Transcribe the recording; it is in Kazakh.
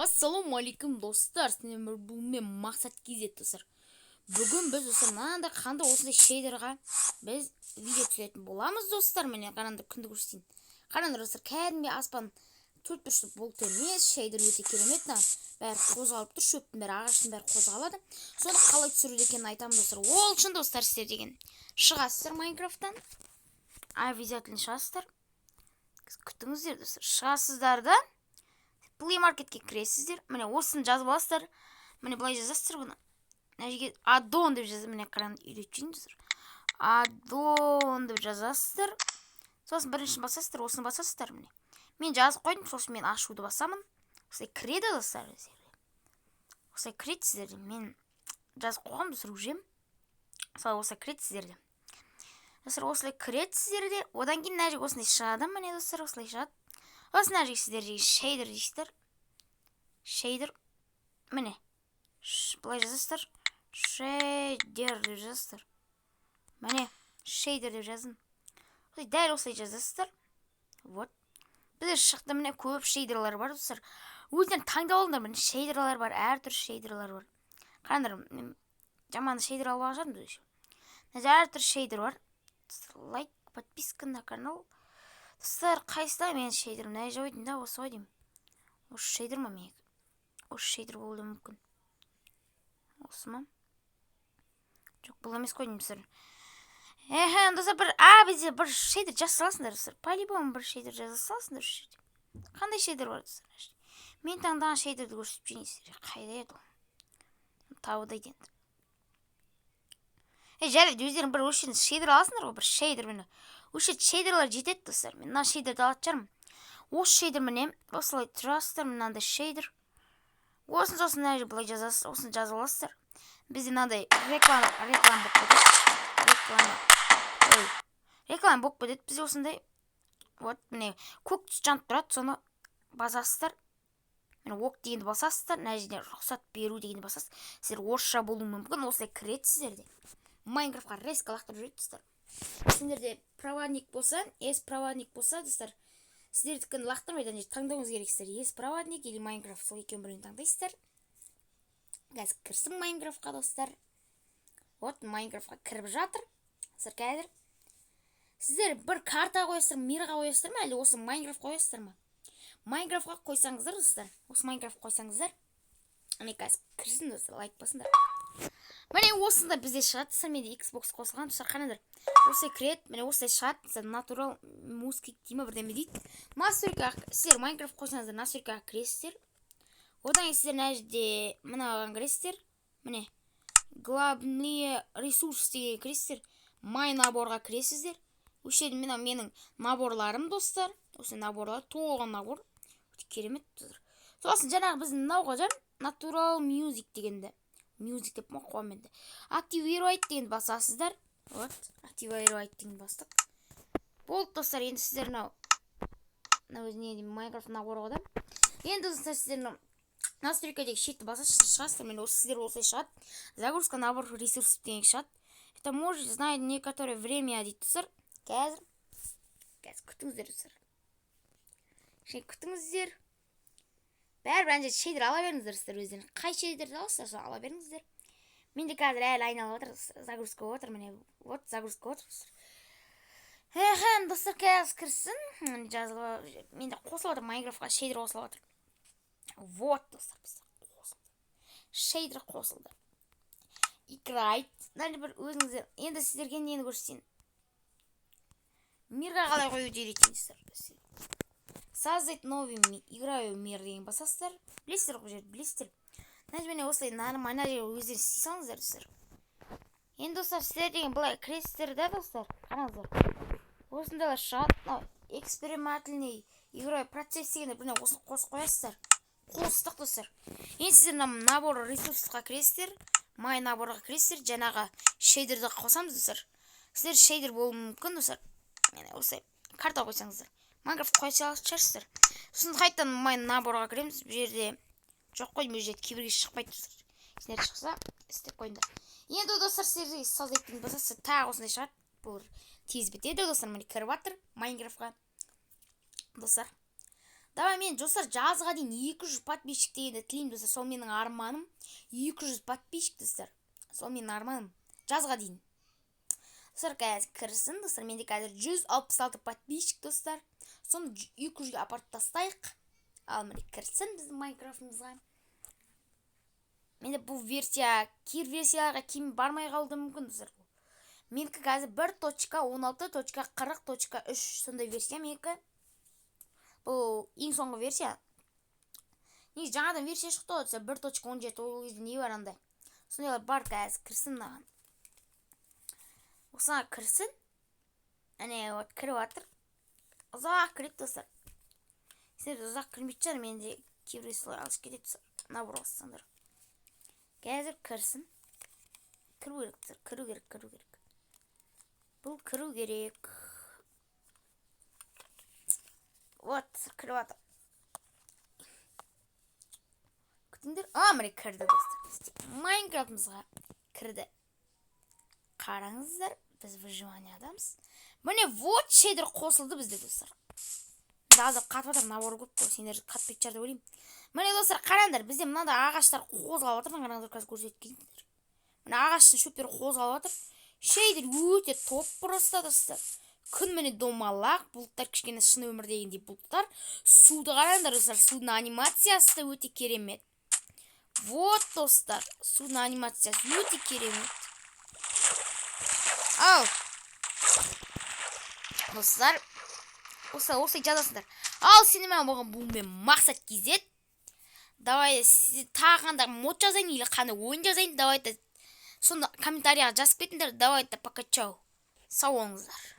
Ассалаумағалейкум, достар! Сіздермен бұл мен, Мақсат KZ. Достар, бүгін біз, достар, мынандай қандай осындай шейдерға біз видео түсіретін боламыз. Достар, міне, қараңдар, күнді көрсетейін. Қараңдар, достар, кәдімгі аспан төрт бұрышты бұлт емес, шейдер өте керемет. Мына бәрі қозғалып тұр, шөптің бәрі, ағаштың бәрі қозғалады. Соны қалай түсіру екенін айтамын, достар. Ол үшін, достар, сіздер деген шығасыздар Майнкрафттан, обязательно шығасыздар. Күтіңіздер, достар. Шығасыздар да, Play Marketке кіресіздер. Міне, осыны жазып аласыздар. Міне, былай жазасыздар бұны. Мына жерге аддон деп жазып, міне, қараңыз, үйретіп жіберейін, достар. Аддон деп жазасыздар. Сосын біріншіні басасыздар, осыны басасыздар. Міне, мен жазып қойдым. Сосын мен ашуды басамын. Осылай кіреді, достар, осылай кіреді сіздерде. Мен жазып қойғанмын, достар, уже. Солай, осылай кіреді сіздерде, достар, осылай кіреді сіздерде. Одан кейін мына жерге осындай шығады. Міне, достар, осылай шығады. Сосын мына жерге сіздер шейдер дейсіздер. Шейдер, міне, былай жазасыздар, шейдер деп жазасыздар. Міне, шейдер деп жаздым. Дәл осылай жазасыздар. Вот, бізде шықты. Міне, көп шейдерлар бар, достар, өздерің таңдап алыңдар. Міне, шейдерлар бар, әртүрлі шейдерлар бар. Қараңдар, мен жаман шейдер алып алған шығармын еще. Мына әртүрлі шейдер бар. Лайк, подписка на канал. Достар, қайсыда менің шейдерім? Мына жерде деймін да, осы ғой деймін. Осы шейдер ма менікі? Осы шейдер болуы мүмкін. Осы ма? Жоқ, бұл емес қой деймін, достар. Эхе, достар, бір бізде бір шейдер жаза саласыңдар, достар. По любому бір шейдер жаза саласыңдар. Осы жерде қандай шейдер бар, достар? Мен таңдаған шейдерді көрсетіп жіберейін сіздерге. Қайда еді ол? Табыдайды енді. Е, жарайды, өздерің бір осы жерден шейдер аласыңдар ғой, бір шейдер. Міне, осы жерде шейдерлер жетеді, достар. Мен мына шейдерді алатын шығармын. Осы шейдер, міне, осылай тұрасыздар. Мынандай шейдер. Осыны, сосын мына жерге былай жазасыз, осыны жазып аласыздар. Бізде мынандай реклама болып кетеді. Реклама, ой, реклама болып кетеді бізде осындай. Вот, міне, көк түс жанып тұрады, соны басасыздар. Міне, ок дегенді басасыздар. Мына жерде рұқсат беру дегенді басасыз. Сіздер орысша болуы мүмкін. Осылай кіреді сіздерде. Майнкрафтқа резко лақтырып жібереді, достар. Сендерде проводник болса, с проводник болса, достар, сіздердікін лақтырмайды. Ана жерде таңдауыңыз керексіздер: с проводник или Майнкрафт, сол екеуінің біреуін таңдайсыздар. Қазір кірсін Майнкрафтқа, достар. Вот, Майнкрафтқа кіріп жатыр, достар. Қазір сіздер бір карта қоясыздар, мирға қоясыздар ма, әлде осы Майнкрафт қоясыздар ма? Майнкрафтқа қойсаңыздар, достар, осы Майнкрафт қойсаңыздар, міне, қазір кірсін, достар. Лайк басыңдар. Міне, осында бізде шығады, достар. Менде Xbox қосылған, достар. Қараңдар, осылай кіреді. Міне, осылай шығады, достар. Natural Music дей ма, бірдеме дейді. Настройкаға, сіздер Майнкрафт қойсаңыздар, настройкаға кіресіздер. Одан кейін сіздер мына жерде мынаған кіресіздер. Міне, главные ресурс деген кіресіздер. Мой наборға кіресіздер. Осы жерде мына менің наборларым, достар. Осы наборлар, толған набор, өте керемет, достар. Сосын жаңағы біздің мынау ғой, Natural Music дегенді, Music деп қоямын енді. Активировать дегенді басасыздар. Вот, активировать дегенді бастық, болды, достар. Енді сіздер мынау өзі не деймін, Майнкрафт набор ғой да. Енді, достар, сіздер мынау настройкадегі шетті басасыз, шығасыздар. Міне, осы сіздер осылай шығады. Загрузка набор ресурсов деген шығады. Это может знает некоторое время дейді, достар. Қазір күтіңіздер, достар, кішкене күтіңіздер. Бәрібір ана жерде шейдер ала беріңіздер, достар. Өздерің қай шейдерді аласыздар, соны ала беріңіздер. Менде қазір әлі айналып жатыр, загрузка болып жатыр. Міне, вот, загрузка болып жатыр, достар. Эхе, достар, қазір кірсін. Міне, жазылып, менде қосылып жатыр, Майнкрафтқа шейдер қосылып жатыр. Вот, достар, бізде қосылды, шейдер қосылды. Играть мына бір өзіңіздер. Енді сіздерге нені көрсетейін? Мирға қалай қоюды үйретейін, достар. Создать новый игровой мир деген басасыздар. Білесіздер ғой, бұл жерді білесіздер. Мына жерде, міне, осылай нормально жерге өздеріңіз істей салыңыздар, достар. Енді, достар, сіздер деген былай кіресіздер да, достар, қараңыздар, осындайлар шығады. Мынау экспериментальный игровой процесс дегенде, міне, осыны қосып қоясыздар. Қостық, достар. Енді сіздер мына набор ресурсқа кіресіздер, мой наборға кіресіздер. Жаңағы шейдерді қосамыз, достар. Сіздер шейдер болуы мүмкін, достар. Міне, осылай карта қойсаңыздар, Майнкрафт қоя салатын шығарсыздар. Сосын қайтадан мой наборға кіреміз. Бұл жерде жоқ қой, бұл жерде кейбірге шықпайды, достар. Сендер шықса, істеп қойыңдар. Енді, достар, сіздер создать деген басасыздар, тағы осындай шығады. Бұл тез бітеді, достар. Міне, кіріп жатыр Майнкрафтқа, достар. Давай, мен, достар, жазға дейін 200 подписчик дегенді тілеймін, достар. Сол менің арманым, 200 подписчик, достар. Сол менің арманым жазға дейін, достар. Қазір кірсін, достар. Менде қазір 166 подписчик, достар. Соны 200-ге апарып тастайық. Ал міне, кірсін біздің Майнкрафтымызға. Менде бұл версия кейбір версияларға кейін бармай қалуы мүмкін, достар. Менікі қазір 1.16.40.3, сондай версия менікі. Бұл ең соңғы версия. Негізі жаңадан версия шықты ғой, достар, 1.17. Ол кезде не бар, андай сондайлар бар. Қазір кірсін мынаған, осыған кірсін. Әне, вот, кіріп жатыр. Ұзақ кіреді, достар. Сендер ұзақ кірмейтін шығар. Менде кейбір солай алыс кетеді, достар, набор қоссаңдар. Қазір кірсін. Кіру керек, достар, кіру керек, кіру керек, бұл кіру керек. Вот, кіріп жатыр. Күтіңдер. А, міне, кірді, достар. Майнкрафтымызға кірді. Қараңыздар, біз выживаниядамыз. Міне, вот, шейдер қосылды бізде, достар. Аздап қатып жатыр, набор көп қой. Сендер қатпайтын шығар деп ойлаймын. Міне, достар, қараңдар, бізде мынандай ағаштар қозғалып жатыр. Қараңыздар, қазір көрсетіп кетейін. Міне, ағаштың шөптері қозғалып жатыр. Шейдер өте топ просто, достар. Күн, міне, домалақ, бұлттар кішкене шын өмірдегіндей бұлттар. Суды қараңдар, достар, судың анимациясы да өте керемет. Вот, достар, судың анимациясы өте керемет. Ал, достар, осылай жазасыңдар. Ал сенімен болған бұл мен, Мақсат kz. Давай, тағы қандай мод жазайын или қандай ойын жазайын, давайте, сонда комментарияға жазып кетіңдер. Давайте, пока, чао, сау болыңыздар.